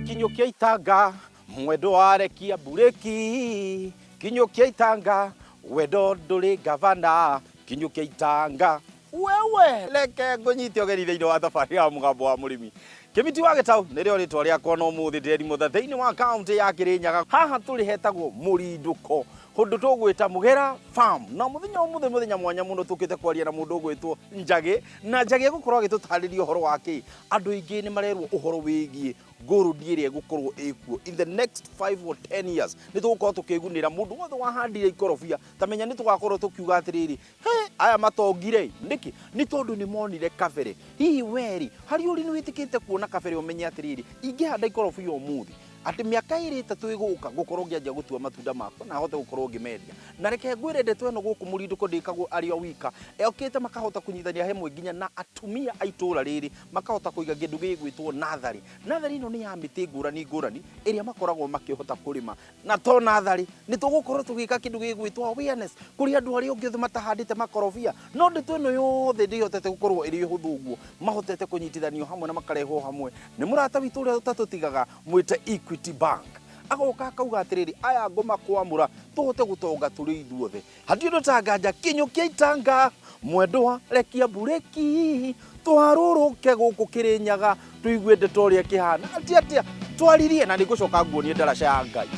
Kinyũkia itanga mwendo warekia mburĩki, kinyũkia itanga wendo ndũrĩ gavana, kinyũkia itanga wewe. Reke ngũnyite ũgeni thĩinĩ wa thabarĩ ya Mũgambo wa Mũrĩmi. Kĩmiti wa Gĩtaũ nĩrĩo rĩtwa rĩakwa, na ũmũthĩ ndĩrerimũtha thĩinĩ wa kaũntĩ ya Kĩrĩnyaga. Haha tũrĩ hetagwo Mũrindũko, kũndũ tũgwĩta Mũgera Farm. Na mũthenya ũmũthĩ mũthenya mwanya mũno, tũkĩte kwaria na mũndũ ũgwĩtwo Njagĩ, na Njagĩ egũkorwo agĩtũtarĩria ũhoro wa kĩ. Andũ aingĩ nĩ marerwo ũhoro wĩgiĩ gold ĩrĩa ĩgũkorwo ĩkuo in the next 5 or 10 years. Nĩ tũgũkorwo tũkĩgunĩra mũndũ wothe wahandire ikorobia. Ta menya nĩ tũgakorwo tũkiuga atĩrĩrĩ, he aya matongire nĩkĩ? Nĩ tondũ nĩ monire kabere. Hihi weri harĩ ũrĩ nĩ wĩtĩkĩte kuona kabere, ũmenye atĩrĩrĩ, ingĩhanda ikorobia ũmũthĩ, atĩ mĩaka 2 3 ĩgũka ngũkorwo ngĩanjia gũtua matunda makwa na hote gũkorwo ngĩmendia. Na reke ngwĩre, ndeto ĩno gũkũ Mũrindũko ndĩkagwo arĩ o wika. Okĩte makahota kũnyitania hemwe nginya na atumia a itũũra rĩrĩ, makahota kũiga kĩndũ gĩgwĩtwo natharĩ. Natharĩ ĩno nĩ ya mĩtĩ ngũrani ngũrani ĩrĩa makoragwo makĩhota kũrĩma. Na to natharĩ, nĩ tũgũkorwo tũgĩka kĩndũ gĩgwĩtwo awareness kũrĩ andũ arĩa ũngĩ othe matahandĩte makorobia. No ndeto ĩno yothe ndĩhotete gũkorwo ĩrĩ ũhũthũ ũguo, mahotete kũnyitithanio hamwe na makarehwo hamwe nĩ mũrata witũ ũrĩa ũtatũtigaga, mwĩte Equity Bank. Agoka akauga atĩrĩrĩ, aya ngũmakwamũra tũhote gũtonga tũrĩ ithuothe. Hatirĩ ũndũ ta nganja, kinyũkia itanga mwendwa, rekia mburĩki, tũharũrũke gũkũ Kĩrĩnyaga, tũigue ndeto ũrĩa kĩhana atĩa atĩa, twaririe na nĩngũcoka nguonie ndaraca ya Ngai.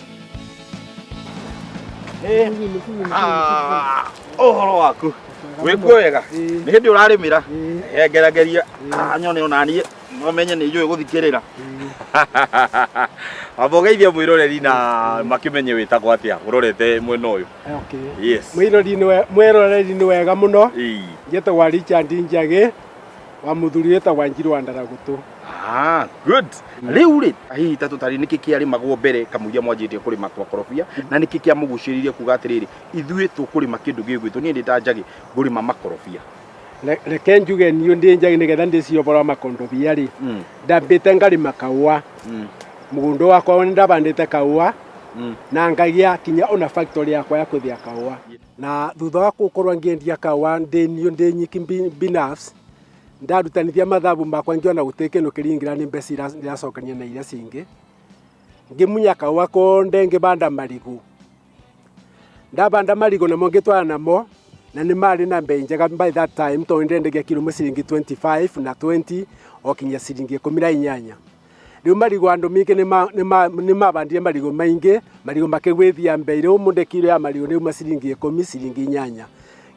Ah, ũhoro waku wĩkuo wega? Nĩ hĩndĩ ũrarĩmĩra ngerageria nyone onaniĩ menye nĩ njũĩ gũthikĩrĩra. Amba ũgeithie mwĩroreri na makĩmenye wĩtagwo atĩa ũrorete mwena ũyũ. Okay. Yes. Mwĩrori nĩ mwĩroreri nĩ wega mũno. Njĩtagwo Richard Njagĩ wa mũthuri wĩtagwo Wanjiru wa Ndaragũtũ. Ah, good. Rĩu rĩ, hihi ta tũtarĩ, nĩkĩ kĩarĩmagwo mbere kamũiria mwanjĩtie kũrĩma twakorobia, na nĩkĩ kĩamũgucĩrĩirie kuga atĩrĩrĩ, ithuĩ tũkũrĩma kĩndũ gĩgwĩtwo, niĩ ndĩ ta Njagĩ ngũrĩma makorobia? Reke njuge niĩ ndĩ Njagĩ nĩgetha ndĩcie ũhoro wa makondobia rĩ, ndambĩte ngarĩma kaũa. Mũgũnda wakwa nĩ ndabandĩte kaũa na ngagĩa kinya ona factory yakwa ya kũthĩa kaũa. Na thutha wa gũkorwo ngĩendia kaũa ndĩ niĩ ndĩ nyiki binafsi, ndarutanithia mathabu makwa ngĩona gũtirĩ kĩndũ kĩringĩra nĩ mbeca iracokania na iria cingĩ. Ngĩmunya kaũa konde ngĩbanda marigũ. Ndabanda marigũ namo ngĩtwara namo na nĩ marĩ na mbei njega by that time, tondũ ndendagia kiro ĩmwe ciringi 25 na 20 o kinya ciringi 18. Rĩu marigũ andũ maingĩ nĩ mabandire marigũ maingĩ, marigũ makĩgwĩthia mbei. Rĩu ũmũthĩ kiro ya marigũ nĩ uma ciringi 10, ciringi 8.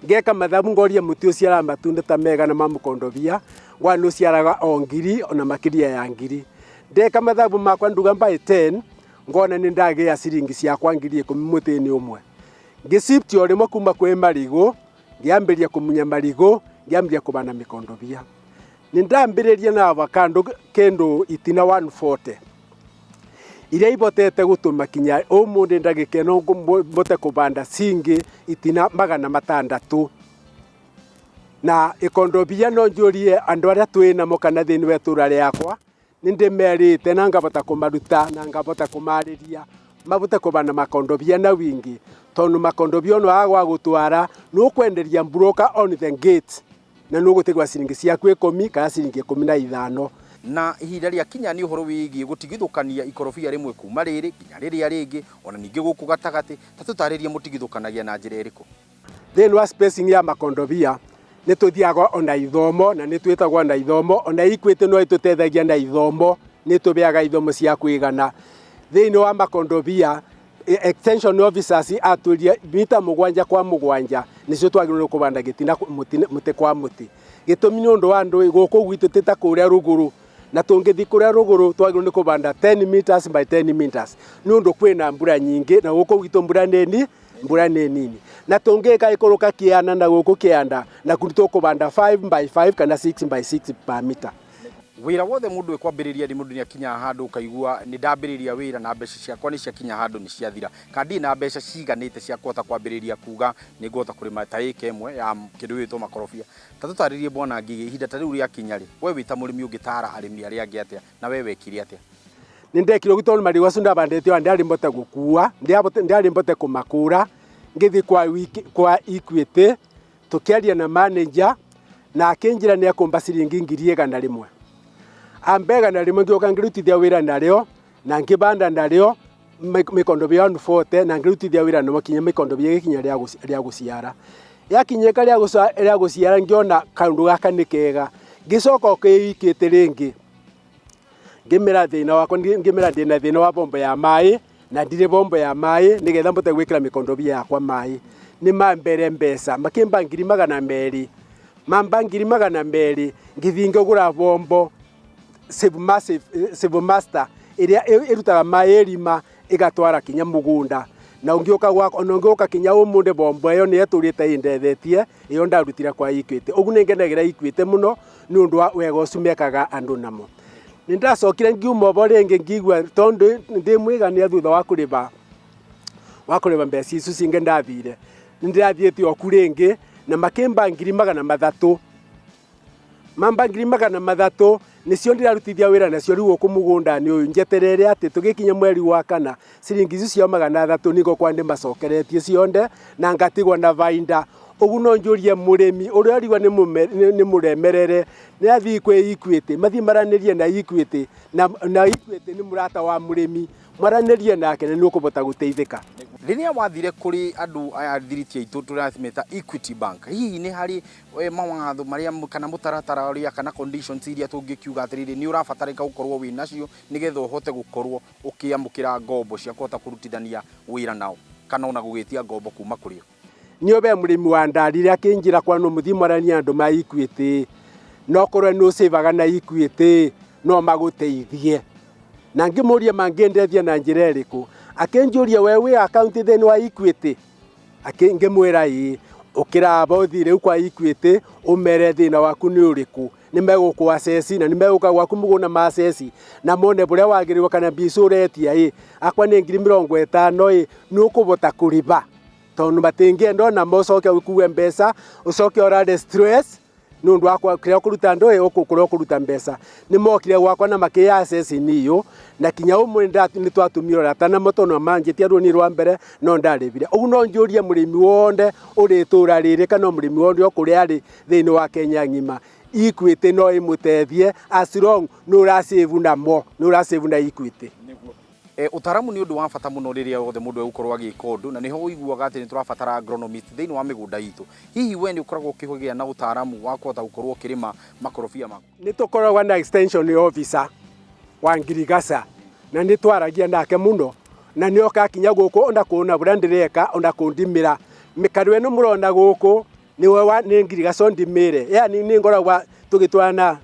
Ngeka mathabu ngoria mũtĩ ũciaraga matunda ta mega na ma mũkondobia, ngona nĩ ũciaraga o ngiri ona makĩria ya ngiri. Ndeka mathabu makwa nduga by 10, ngona nĩ ndagĩa ciringi ciakwa 10,000 mũtĩ-inĩ ũmwe. Ngĩcift o rĩmwe kuma kwĩ marigũ, ngĩambĩrĩria kũmunya marigũ, ngĩambĩrĩria kũbanda mĩkondobia. Nĩ ndambĩrĩria na avocado kĩndũ itina 140 iria ibotete gũtũma kinya ũmũthĩ ndagĩka ĩno mbote kũbanda cingĩ itina 600. Na ĩkondobia no njũrie andũ arĩa twĩ namo kana thĩinĩ wa itũra rĩakwa, nĩ ndĩmerĩte na ngabota kũmaruta na ngabota kũmarĩria mabote kũbanda makondobia na wingĩ, tondũ makondobia ona waga gwa gũtwara nĩ ũkwenderia broker on the gate na nĩ ũgũtigwo ciringi ciaku 10 kana ciringi 15. Na ihinda rĩa kinya nĩ ũhoro wĩgiĩ gũtigithũkania ikorobia rĩmwe kuma rĩrĩ nginya rĩrĩa rĩngĩ, ona ningĩ gũkũ gatagatĩ. Ta tũtarĩrie mũtigithũkanagia na njĩra ĩrĩkũ? Thĩinĩ wa spacing ya makondobia nĩ tũthiaga ona ithomo na nĩ twĩtagwo na ithomo, ona Equity no ĩtũteithagia na ithomo, nĩ tũbeaga ithomo cia kũigana. Thĩinĩ wa makondobia extension officers atwĩrire mita 7 kwa 7 nĩcio twagĩrĩirwo kũbanda gĩtina mũtĩ kwa mũtĩ. Gĩtũmi nĩ ũndũ wa ndũĩ gũkũ gwitũ ti ta kũrĩa rũgũrũ, na tũngĩthiĩ kũrĩa rũgũrũ twagĩrĩirwo nĩ kũbanda 10 meters by 10 meters nĩ ũndũ kwĩna mbura nyingĩ, na gũkũ gwitũ mbura nĩ nini. Na tũngĩka ĩkũrũka kĩanda na gũkũ kĩanda na tũkũbanda 5 by 5 kana 6 by 6 per meter. Wĩra wothe mũndũ ekwambĩrĩria nĩ mũndũ nĩ akinyaga handũ ũkaigua nĩ ndambĩrĩria wĩra na mbeca ciakwa nĩ ciakinya handũ nĩ ciathira, kana ndirĩ na mbeca ciganĩte cia kũhota kwambĩrĩria kuga nĩ ngũhota kũrĩma ta ĩka ĩmwe ya kĩndũ gĩgwĩtwo makorobia. Ta tũtarĩrie bwana Ngigĩ, ihinda ta rĩu rĩakinya rĩ, we wĩ ta mũrĩmi ũngĩtara arĩmi arĩa angĩ atĩa, na we wekire atĩa? Nĩ ndekire ũguo tondũ marigũ acio ndabandĩte ona ndiarĩ mbote gũkua, ndiarĩ mbote kũmakũra. Ngĩthiĩ kwa Equity tũkĩaria na manager na akĩnjĩra nĩ ekũmba ciringi 100,000. Ambe 100 ngĩũka ngĩrutithia wĩra narĩo. Na ngĩbanda narĩo mĩkondobia 140 na ngĩrutithia wĩra namo kinya mĩkondobia ĩgĩkinya rĩa gũciara. Yakinyĩka rĩa gũciara ngĩona kaũndũ gaka nĩ kega, ngĩcoka ũkĩikĩte rĩngĩ ngĩmĩra thĩna wakwa, ngĩmĩra ndĩna thĩna wa bombo ya maĩ na ndirĩ bombo ya maĩ nĩgetha mbote gwĩkĩra mĩkondobia yakwa maĩ. Nĩ mambere mbeca makĩmba 200,000, mamba 200,000 ngĩthiĩ ngĩgũra bombo Save Master ĩrĩa ĩrutaga maĩ ĩrima ĩgatwara kinya mũgũnda. Na ũngĩũka gwakwa, ona ũngĩũka kinya ũmũthĩ bombo ĩyo nĩ ĩtũrĩte ĩndethetie, ĩyo ndarutire kwa Equity. Ũguo nĩ ngenagĩra Equity mũno nĩ ũndũ wa wega ũcio mekaga andũ namo. Nĩ ndacokire ngiuma bo rĩngĩ ngĩigua tondũ ndĩ mwĩgania thutha wa kũrĩha mbeca icio cingĩ ndathire. Nĩ ndĩrathiĩte oku rĩngĩ na makĩmba 300,000. Mamba 300,000 nĩcio ndĩrarutithia wĩra nacio rĩu gũkũ mũgũnda-inĩ ũyũ, njeterere atĩ tũgĩkinya mweri wa kana ciringi icio cia 300 nĩngũkorwo ndĩmacokeretie cionde na ngatigwo na bainda. Ũguo no njũrie mũrĩmi ũrĩa ũrigua nĩ mũremerere nĩ athiĩ kwĩ Equity, mathiĩ maranĩrie na Equity, na Equity nĩ mũrata wa mũrĩmi, mwaranĩrie nake na nĩ ũkũhota gũteithĩka. Rĩrĩa wathire kũrĩ andũ aya thiriti aitũ tũrameta Equity Bank, hihi nĩ harĩ mawatho marĩa kana mũtaratara ũrĩa kana conditions iria tũngĩkiuga atĩrĩrĩ nĩ ũrabatarĩka gũkorwo wĩ nacio nĩgetha ũhote gũkorwo ũkĩamũkĩra ngombo cia kũhota kũrutithania wĩra nao kana ona gũgĩtia ngombo kuma kũrĩ o? Niĩ we mũrĩmi wa ndarire akĩnjĩra kwa no mũthiĩ mwaranie andũ ma Equity, no korwo nĩ ũcĩvaga na Equity no magũteithie. Na ngĩmũria mangĩndeithia na njĩra ĩrĩkũ, akĩnjũria we wĩ akaunti thĩinĩ wa Equity, ngĩmwĩra ĩĩ. Ũkĩraba ũthiĩ rĩu kwa Equity ũmere thĩna waku nĩ ũrĩkũ, nĩ megũkũ assess na nĩ megũka gwaku mũgũnda ma assess na mone ũrĩa wagĩrĩirwo kana mbeca ũretia ĩ, akwa nĩ 50,000 ĩ, nĩ ũkũhota kũrĩha tondũ matingĩenda ona mocoke ũkue mbeca ũcoke ũrare stress nĩ ũndũ wa kũrĩa ũkũruta andũ ĩ, kũrĩa ũkũruta mbeca. Nĩ mokire gwakwa na makĩya assess niũ na kinya ũmũthĩ nĩ twatumire ũrata namo tondũ manjĩtia rũni rwa mbere no ndarĩbire. Ũguo no njũrie mũrĩmi wothe ũrĩ itũra rĩrĩ kana mũrĩmi wothe o kũrĩa arĩ thĩinĩ wa Kenya ng'ima, Equity no ĩmũteithie as long nĩ ũracĩvu namo, nĩ ũracĩvu na Equity. Ũtaaramu nĩ ũndũ wa bata mũno rĩrĩa wothe mũndũ egũkorwo agĩka ũndũ, na nĩho ũiguaga atĩ nĩ tũrabatara agronomist thĩinĩ wa mĩgũnda itũ. Hihi we nĩ ũkoragwo ũkĩgĩa na ũtaaramu wa kũhota gũkorwo ũkĩrĩma makorobia maku? Nĩ tũkoragwo na extension officer wa Ngirigaca na nĩ twaragia nake mũno na nĩ oka kinya gũkũ ona kuona ũrĩa ndĩreka ona kũndimĩra mĩkaro ĩno mũrona gũkũ nĩwe wa nĩ Ngirigaca ũndimĩre, yani nĩ ngoragwa tũgĩtwarana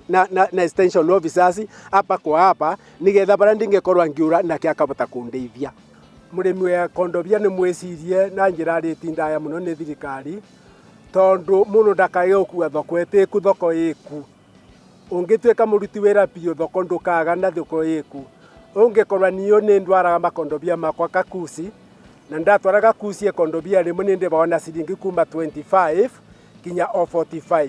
na extension officers hapa kwa hapa nĩgetha barĩa ndingĩkorwo ngiura nake akahota kũndeithia. Mũrĩmi wa kondobia nĩ mwĩcirie na njĩra rĩti ndaya mũno nĩ thirikari tondũ mũndũ ndakage gũkua thoko ĩtĩku thoko ĩku. Ũngĩtuĩka mũruti wĩra biũ thoko ndũkaga na thoko ĩku. Ũngĩkorwo niĩ nĩ ndwaraga makondobia makwa Kakuci na ndatwara Kakuci ĩkondobia rĩmwe nĩ ndĩbaga na ciringi kuma 25 kinya o 45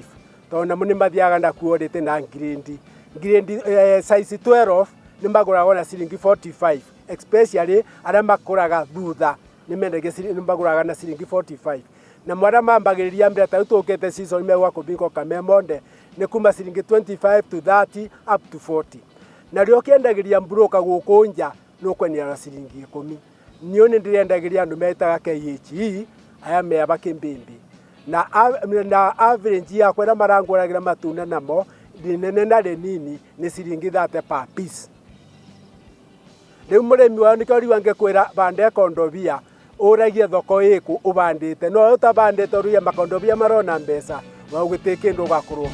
tondũ namo nĩ mathiaga na quality na grade. Grade size 12 nĩ magũragwo na ciringi 45 especially arĩa makũraga thutha nĩ mendagia nĩ magũraga na ciringi 45 na arĩa mambagĩrĩria mbere ta rĩu tũkĩte season megwa kũbingo kamemonde nĩ kuma ciringi 25 to 30 up to 40. Na rĩo ũkĩendagĩria mburũka gũkũ nja nĩ ũkwendia na ciringi 10. Niĩ nĩ ndĩrendagĩria andũ metaga KHE aya meaba kĩmbĩmbĩ na average yakwa ĩrĩa marangũragĩra matunda namo rĩnene na rĩnini nĩ ciringi 30 per piece. Rĩu mũrĩmi wao nĩkĩo riu angĩkwĩra banda ĩkondobia ũragie thoko ĩkũ ũbandĩte, no ũtabandĩte ũruge makondobia marona mbeca wa gũtĩ kĩndũ ũgakorwo.